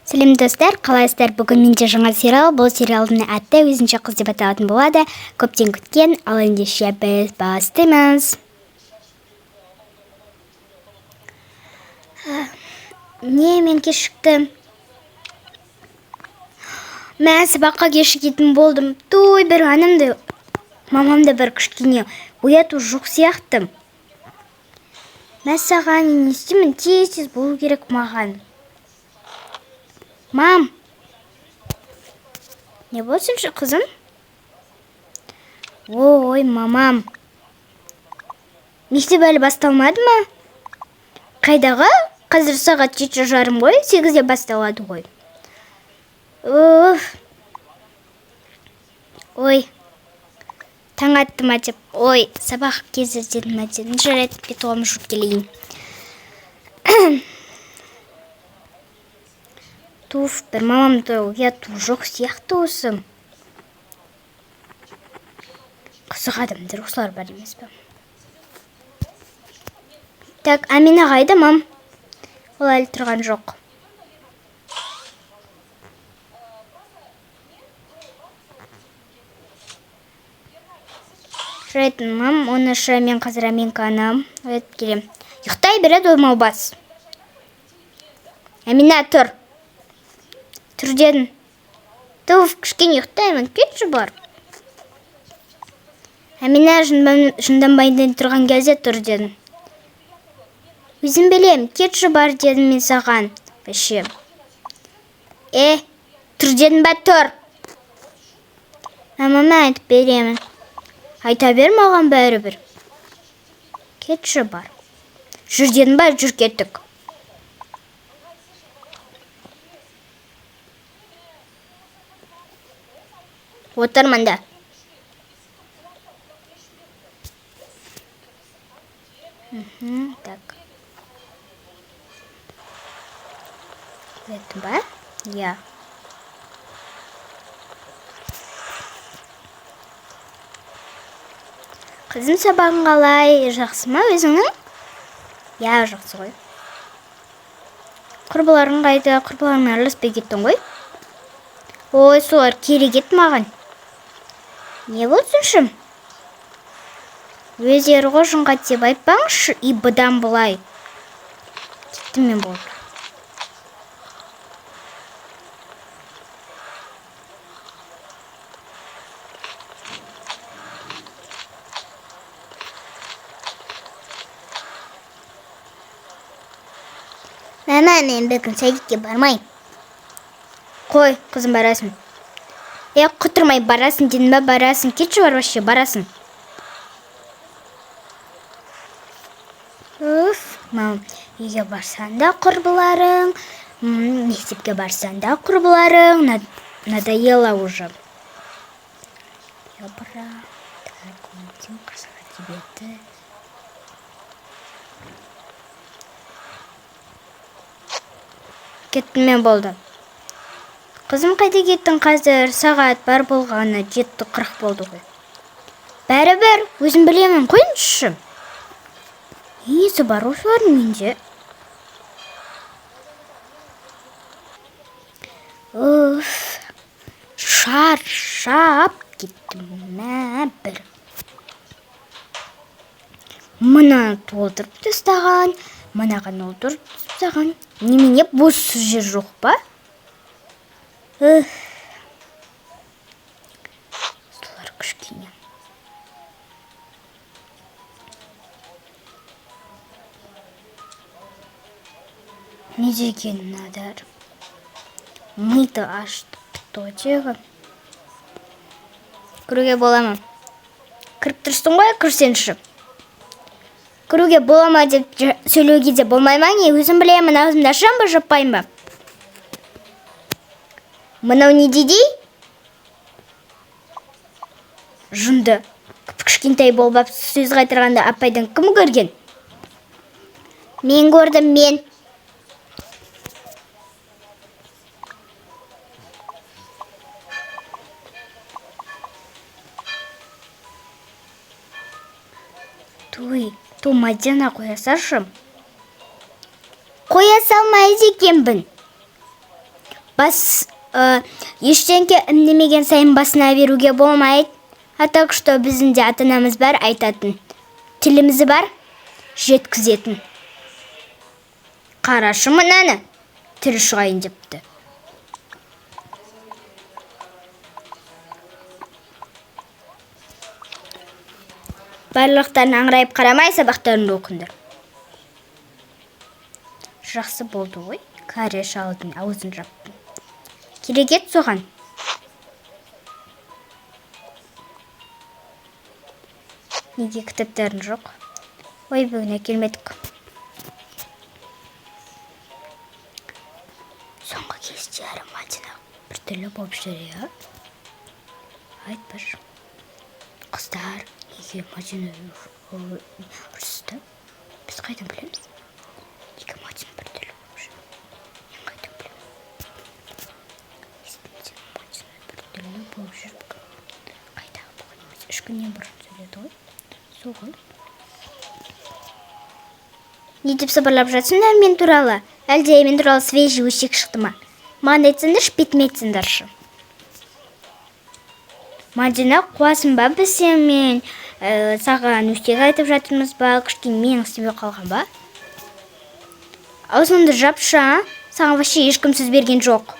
Сәлем, достар, қалайсыздар? Бүгін менде жаңа сериал. Бұл сериалдың аты «Өзінше қыз» деп аталатын болады. Көптен күткен. Ал ендеше біз бастаймыз. Не, мен кешіктім. Мә, сабаққа кешігетін болдым. Той, бір анамды, мамамды бір кішкене ояту жоқ сияқты. Мә саған, не істеймін? Тез тез болу керек маған. Мам, не болсыншы, қызым? Ой, мамам, мектеп әлі басталмады ма? Қайдағы, қазір сағат 7:30 ғой, 8-де басталады ғой. Уф, ой, таң атты ма деп, ой, сабақ кезі дедім ма дедім. Жарайды, бет қолымды жуып келейін. Туф, бір мамамды ояту жоқ сияқты. Осы қызық адамдар осылар бар емес пе? Так, Амина қайда, мам? Ол әлі тұрған жоқ. Жарайды, мам, оны шы, мен қазір Аминканы оятып келемін. Ұйықтай береді ол маубас. Амина, тұр, тұр дедім. Туф, кішкене ұйықтаймын, кетші бар. Амина, жынданбай тұрған кезде тұр дедім. Өзім білем, кетші бар дедім мен саған. Вообще, е, тұр дедім ба, тұр. Мамама айтып беремін. Айта бер, маған бәрібір. Кетші бар. Жүр дедім ба, жүр, кеттік. Отыр мында. Так, ояттым ба? Иә. Қызым, сабағың қалай, жақсы ма өзіңнің? Иә, жақсы ғой. Құрбыларың қайда? Құрбыларыңмен араласпай кеттің ғой. Ой, солар керек еді маған. Не болсыншы? Өздері ғой жынға деп айтпаңызшы. И бұдан былай кеттім мен, болды. Мама, мен бүгін садикке бармаймын. Қой, қызым, барасың. Е, құтырмай барасың дедім ба, барасың. Кетші бар, вообще барасың. Уф, мам, үйге барсаң да құрбыларың, мектепке барсаң да құрбыларың. Надоело уже. Ябыра. Так, қазақ әдебиеті. Кеттім мен, болды. Қызым, қайда кеттің қазір? Сағат бар болғаны 7:40 болды ғой. Бәрібір, өзім білемін, қойыңызшы. Несі бар осылардың менде? Уф, шаршап кеттім. Мә, бір мынаны толтырып тастаған, мынаған толтырып тастаған. Немене, бос жер жоқ па? Үф, солар кішкене не деген мынадар, миды ашытып бітті ғой тегі. Кіруге бола ма? Кіріп тұрсың ғой, кірсеңші. Кіруге бола ма деп сөйлеуге де болмай ма, не? Өзім білемін, аузымды ашамын ба, жаппаймын ба? Мынау не дейді? Жынды. Кішкентай болып алып сөз қайтарғанда апайдан кім көрген? Мен көрдім, мен. Туй, ту, Мадина, қоя салшы. Қоя салмайды екенбін. Бас ештеңке үндемеген сайын басына беруге болмайды. А так что біздің де ата-анамыз бар айтатын. Тіліміз бар жеткізетін. Қарашы мынаны, тілі шығайын депті. Барлықтарын аңырайып қарамай, сабақтарыңды оқыңдар. Жақсы болды ғой, кәрі шалдың аузын жаптым. Керек еді соған. Неге кітаптарың жоқ? Ой, бүгін әкелмедік. Соңғы кездері Мадина біртүрлі болып жүр, иә? Айтпашы. Қыздар, неге Мадина ұрысты? Біз қайдан білеміз? Неге Мадина біртүрлі болып жүр? Мен қайдан білемін? Естімесе, Мадина біртүрлі болып жүр бүгін. Қайдағы бүгін емес, 3 күннен бұрын сөйледі ғой. Сол ғой. Не деп сыбырлап жатсыңдар мен туралы? Әлде мен туралы свежий өсек шықты ма? Маған айтсаңдаршы, бетіме айтсаңдаршы. Мадина, қуасың ба? Біз сенімен саған өсек айтып жатырмыз ба? Кішкене миың істемей қалған ба? Аузыңды жапшы, а? Саған вообще ешкім сөз берген жоқ.